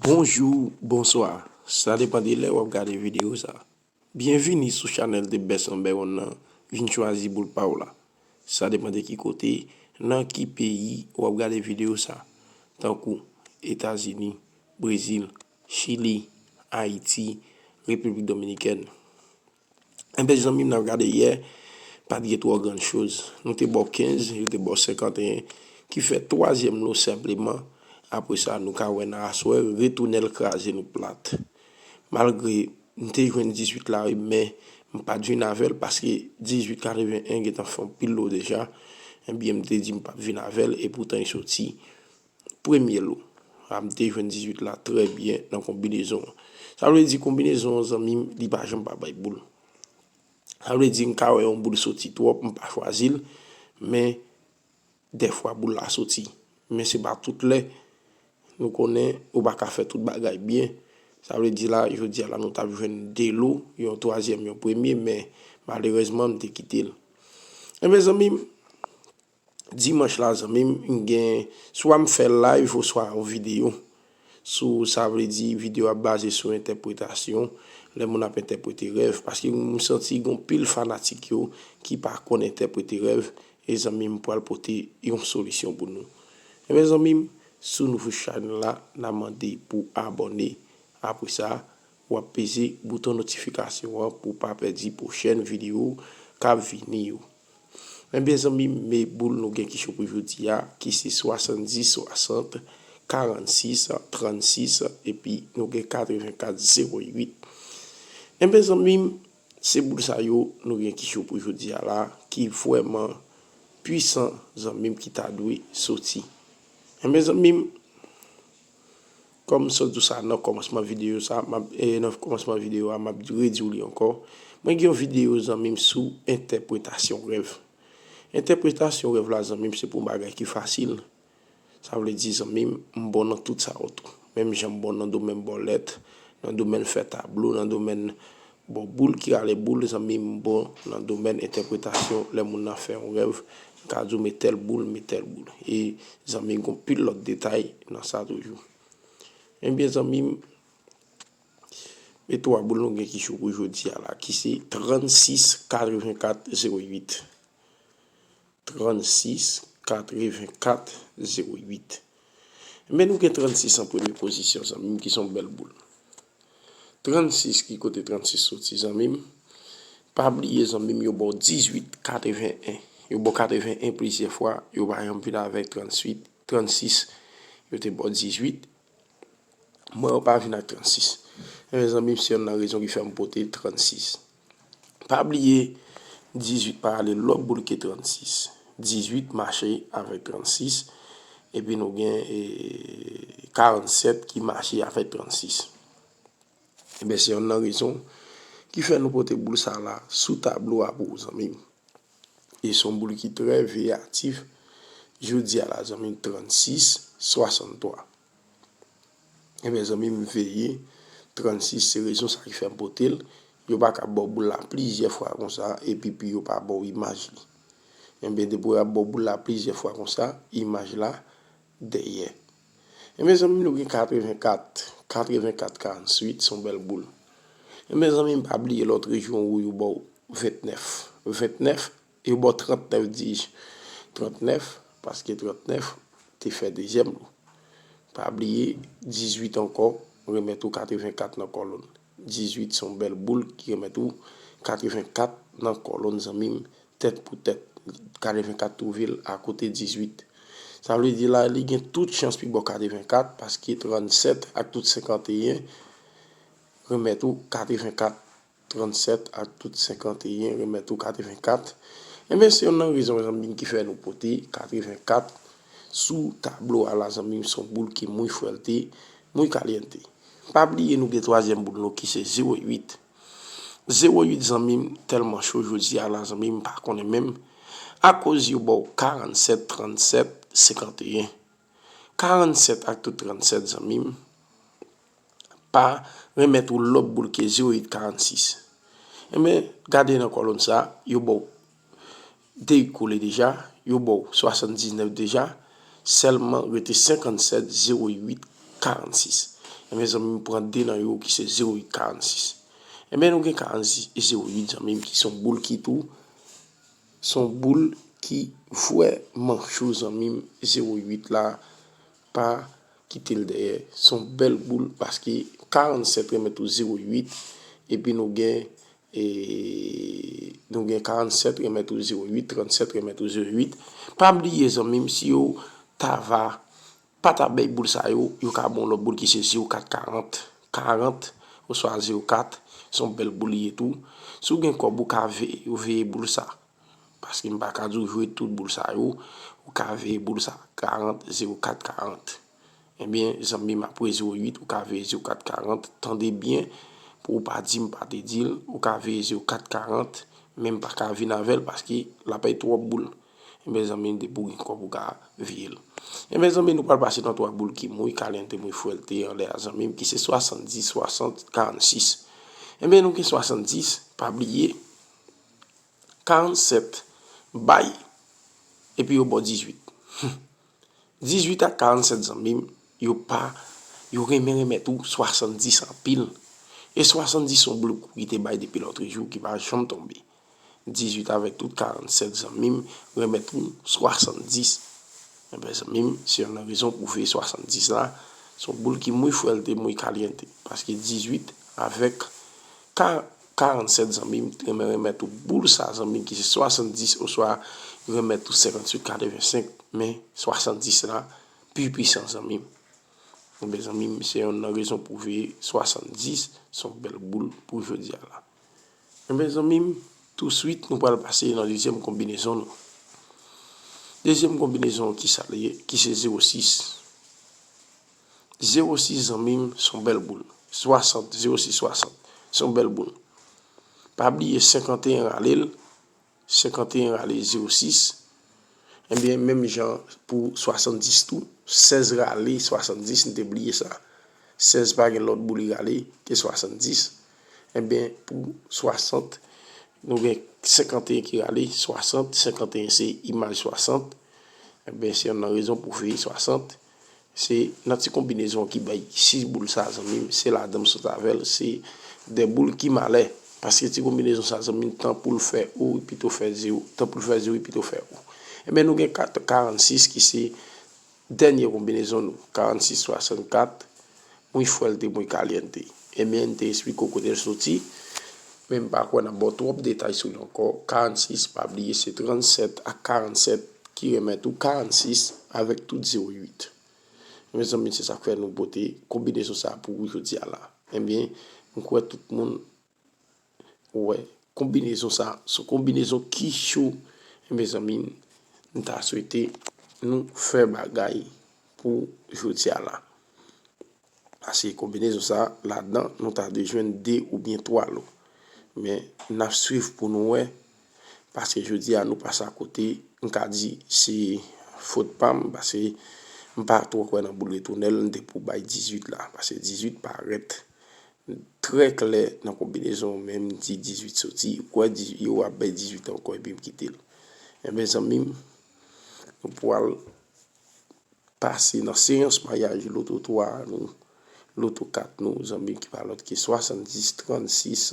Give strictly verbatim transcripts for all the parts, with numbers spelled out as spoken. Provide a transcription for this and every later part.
Bonjou, bonswa. Sa depann de lè w ap gade videyo sa. Byenvini sou chanèl The Best Number One nan. Vin chwazi boul pa w la. Sa depann de ki kote, nan ki peyi w ap gade videyo sa. Tankou Etazini, Brezil, Chili, Ayiti, Repiblik Dominikèn. Enben, zanmi m, n ap gade yè, pa t gen twò grann choz. Nou te ba w kenz, yo te ba w senkanteyen, ki fè twazyèm lo senpleman. Apre sa, nou ka wè nan aswè, retounen l kraze nou plat. Malgre m te jwenn dizuit la, wi, men m pa t vin avè l paske dizuit katreven en gentan fè yon pil lo deja. Ebyen, m te di m p ap vin avè l, e poutan li soti premye lo. A, m te jwenn dizuit la trè byen nan konbinezon an. Sa vle di konbinezon an, zanmi m, li pa janm pa bay boul. Sa vle di m ka wè yon boul soti twòp, m pa chwazi l, men dèfwa boul la soti. Men se pa tout lè nou konnen ou pa ka fè tout bagay byen. Sa vle di la, jodi a la, nou t ap jwenn de lo, yon twazyèm, yon premye, men malerezman, m te kite l. Enben, zanmi m, dimanch la, zanmi m, m gen, swa m fè live oswa yon videyo. Sou, sa vle di, videyo ap baze sou entèpretasyon, lè moun ap entèprete rèv, paske m santi gen pil fanatik yo ki pa konn entèprete rèv, e zanmi m pral pote yon solisyon pou nou. Enben, zanmi m, sou nouvo chanèl la, n a mande pou abòne. Apre sa, w ap peze bouton notifikasyon an pou w pa pèdi pwochèn videyo k ap vini yo. Enben, zanmi m, men boul nou gen ki cho pou jodi a, ki se swasanndis swasant, karannsis trannsis, epi nou gen katrevenkat zewo uit. Enben, zanmi m, se boul sa yo nou gen ki cho pou jodi a la, ki vrèman pwisan, zanmi m, ki ta dwe soti. Enben, zanmi m, kòm m sot di w sa nan kòmansman videyo sa, m ap, e, nan kòmansman videyo a, m ap redi w li ankò. Mwen gen yon videyo, zanmi m, sou entèpretasyon rèv. Entèpretasyon rèv la, zanmi m, se pou yon bagay ki fasil. Sa vle di, zanmi m, m bon nan tout sa yo tou. Menm jan m bon nan domèn bòlèt, nan domèn fè tablo, nan domèn ba w boul ki rale boul, zanmi m, m bon nan domèn entèpretasyon. Lè moun nan fè yon rèv, m ka di w, men tèl boul, men tèl boul. E, zanmi m, gen pil lòt detay nan sa toujou. Ebyen, zanmi m, men twa boul nou gen ki cho pou jodi a la, ki se trannsis katrevenkat zewo uit. Trannsis katrevenkat zewo uit. Men nou gen trannsis an premye pozisyon, zanmi m, ki se yon bèl boul. Trannsis, ki kote trannsis soti, zanmi m? Pa bliye, zanmi m, yo ba w dizuit katreven en. Yo ba w katreven en plizyè fwa, yo pa janm vin avèk trannsis, trannsis. Yo te ba w dizuit. Mwen, yo pa vin ak trannsis. Enben, zanmi m, se yonn nan rezon ki fè m pote trannsis. Pa bliye, dizuit pa ale lòt boul ke trannsis. Dizuit mache avèk trannsis, epi nou gen, e, karannsèt ki mache avèk trannsis. Enben, se yonn nan rezon ki fè nou pote boul sa la sou tablo a pou ou, zanmi m. E se yon boul ki trè veyatif. Jodi a la, zanmi m, trannsis swasanntwa. Enben, zanmi m, veye, trannsis, se rezon sa ki fè m pote l. Yo pa ka ba w boul la plizyè fwa konsa, epi, pi yo pa ba w imaj li. Enben, depi yo ap ba w boul la plizyè fwa konsa, imaj la dèyè. Enben, zanmi m, nou gen katrevenkat, katrevenkat karannswit, se yon bèl boul. Enben, zanmi m, pa bliye lòt rejyon ou yo ba w ventnèf. Ventnèf, yo ba w trantnèf, dis. Trantnèf, paske trantnèf te fè dezyèm lo. Pa bliye, dizuit ankò, remèt ou katrevenkat nan kòlonn. Dizuit se yon bèl boul ki remèt ou katrevenkat nan kòlonn, zanmi m, tèt pou tèt. Katrevenkat twouve l akote dizuit. Sa vle di la, li gen tout chans pou l ba w katrevenkat, paske trannsèt ak tout senkanteyen remèt ou katrevenkat. Trannsèt ak tout senkanteyen remèt ou katrevenkat. Enben, se yonn nan rezon, zanmi m, ki fè nou pote katrevenkat sou tablo a la, zanmi m, se yon boul ki muy fuerte, muy caliente. Pa bliye, nou gen twazyèm boul nou ki se zewo uit. Zewo uit, zanmi m, tèlman cho jodi a la, zanmi m, m pa konnen menm. Akoz yo ba w karannsèt, trannsèt, senkanteyen. Karannsèt ak tout trannsèt, zanmi m, pa remèt ou lòt boul ke zewo uit karannsèt. Enben, gade nan kòlonn sa, yo ba w de kole deja, yo ba w swasanndiznèf deja, sèlman rete senkannsèt zewo uit karannsèt. Ebyen, zanmi m, pran de nan yo ki se zewo uit karannsis. Ebyen, nou gen karannsis e zewo uit, zanmi m, ki se yon boul ki tou, se yon boul ki vrèman cho, zanmi m, zewo uit la, pa kite l dèyè. Se yon bèl boul paske karannsèt remèt ou zewo uit, epi nou gen, e, nou gen karannsèt remèt ou zewo uit, trannsèt remèt ou zewo uit. Pa bliye, zanmi m, si yo ta va pa ta bay boul sa yo, yo ka ba w lòt boul ki se zewo kat karant, karant oswa zewo kat, se yon bèl boul li ye tou. Si w gen kòb, ou ka veye, veye boul sa. Paske m pa ka di w jwe tout boul sa yo, ou ka veye boul sa, karant, zewo kat, karant. Ebyen, zanmi m, apre zewo uit, ou ka veye zewo kat, karant, tande byen, pou w pa di m pa te di l, ou ka veye zewo kat, karant, men m pa ka vin avè l paske l ap bay twòp boul. Ebyen, zanmi m, depi w gen kòb, ou ka veye l. Ebyen, zanmi, nou pral pase nan twa boul ki muy caliente, muy fuerte anlè a, zanmi m, ki se swasanndis, swasant, karannsis. Ebyen, nou gen swasanndis, pa bliye, karannsèt, bay, epi yo ba w dizuit. Dizuit ak karannsèt, zanmi m, yo pa, yo renmen remèt ou swasanndis anpil. E swasanndis se yon boul ki te bay depi lòtrejou, ki pa janm tonbe. Dizuit avèk tout karannsèt, zanmi m, remèt ou swasanndis. Ebyen, zanmi m, se youn nan rezon pou veye swasanndis la. Se yon boul ki muy fuerte, muy caliente. Paske dizuit avèk ka-, karannsèt, zanmi m, renmen remèt ou boul sa, zanmi m, ki se swasanndis oswa remèt ou senkanntuit katrevensenk, men swasanndis la pi pwisan, zanmi m. Ebyen, zanmi m, se youn nan rezon pou veye swasanndis, se yon bèl boul pou jodi a la. Ebyen, zanmi m, touswit, nou pral pase nan dezyèm konbinezon nou. Dezyèm konbinezon ki sa li ye, ki se zewo sis. Zewo sis, zanmi m, se yon bèl boul. Swasant, zewo sis swasant, se yon bèl boul. Pa bliye senkanteyen rale l, senkanteyen rale zewo sis. Ebyen, menm jan pou swasanndis tou, sèz rale swasanndis, m te bliye sa. Sèz pa gen lòt boul li rale ke swasanndis. Ebyen, pou swasant, nou gen senkanteyen ki rale swasant, senkanteyen se imaj swasant. Ebyen, se youn nan rezon pou veye swasant. Se nan ti konbinezon ki bay sis boul sa, zanmi m, se ladan m sot avè l, se de boul ki malè. Paske ti konbinezon sa, zanmi m, tan pou l fè o, li pito fè zewo, tan pou l fè zewo, li pito fè o. Ebyen, nou gen kat, karansis ki se dènye konbinezon nou, karansis swasannkat, muy fuerte, muy caliente. Ebyen, m te esplike w kote l soti, men m pa kwè n ap ba w twòp detay sou li ankò. Karansis, pa bliye, se trannsèt ak karannsèt ki remèt ou karansis avèk tout zewo uit. Mezanmi, se sa k fè nou pote konbinezon sa a pou ou jodi a la. Ebyen, m kwè tout moun wè konbinezon sa a, se yon konbinezon ki cho. Mezanmi, m ta swete nou fè bagay pou jodi a la. Paske konbinezon sa a, ladan, nou ta dwe jwenn de oubyen twa lo. Men, n ap swiv pou nou wè. Paske jodi a, nou pase akote, m ka di se fot pa m, paske m pa twò kwè nan boul retounèl, m te pou bay dizuit la. Paske dizuit parèt trè klè nan konbinezon, men m di dizuit soti, ou kwè di-, yo ap bay dizuit ankò, epi m kite l. Ebyen, zanmi m, nou pral pase nan seyans mayaj loto twa nou, loto kat nou, zanmi m, ki pa lòt ke swasanndis trannsis,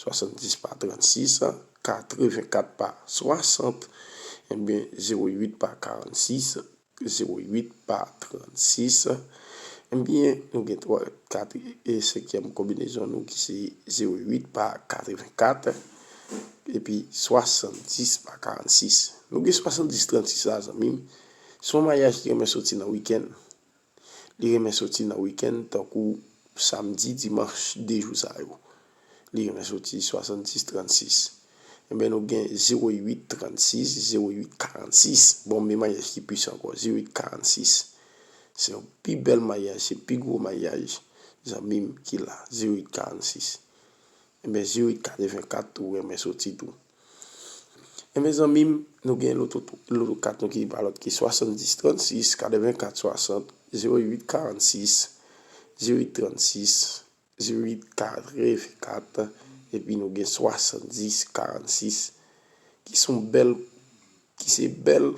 swasanndis pa trannsis, katrevenkat pa swasant, ebyen, zewo uit pa karannsis, zewo uit pa trannsis. Ebyen, nou gen twa, kat e senkyèm konbinezon nou ki se zewo uit pa katrevenkat, epi swasanndis pa karannsis. Nou gen swasanndis trannsis la, zanmi m. Se yon mayaj ki renmen soti nan wikenn. Li renmen soti nan wikenn, tankou samdi, dimanch, de jou sa yo. Li renmen soti swasanndis trannsis. Ebyen, nou gen zewo uit trannsis, zewo uit karannsis. Bon, men mayaj ki pwisan ankò, zewo uit karannsis. Se yon pi bèl mayaj, se pi gwo mayaj, zanmi m, ki la, zewo uit karannsis. Ebyen, zewo uit katrevenkat tou renmen soti tou. Ebyen, zanmi m, nou gen loto, loto kat nou ki pa lòt ke swasanndis trannsis, katrevenkat swasant, zewo uit karannsis, zewo uit trannsis, zewo uit katrevenkat, epi nou gen swasanndis karannsis, ki se yon bèl, ki se bèl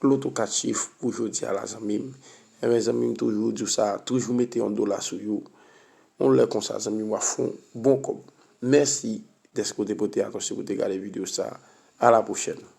loto kat chif pou jodi a la, zanmi m. Ebyen, zanmi m, toujou di w sa, toujou mete yon dola sou yo. Yon lè konsa, zanmi m, w ap fè yon bon kòb. Mèsi dèske w te pote atansyon pou w te gade videyo sa. A la pwochèn.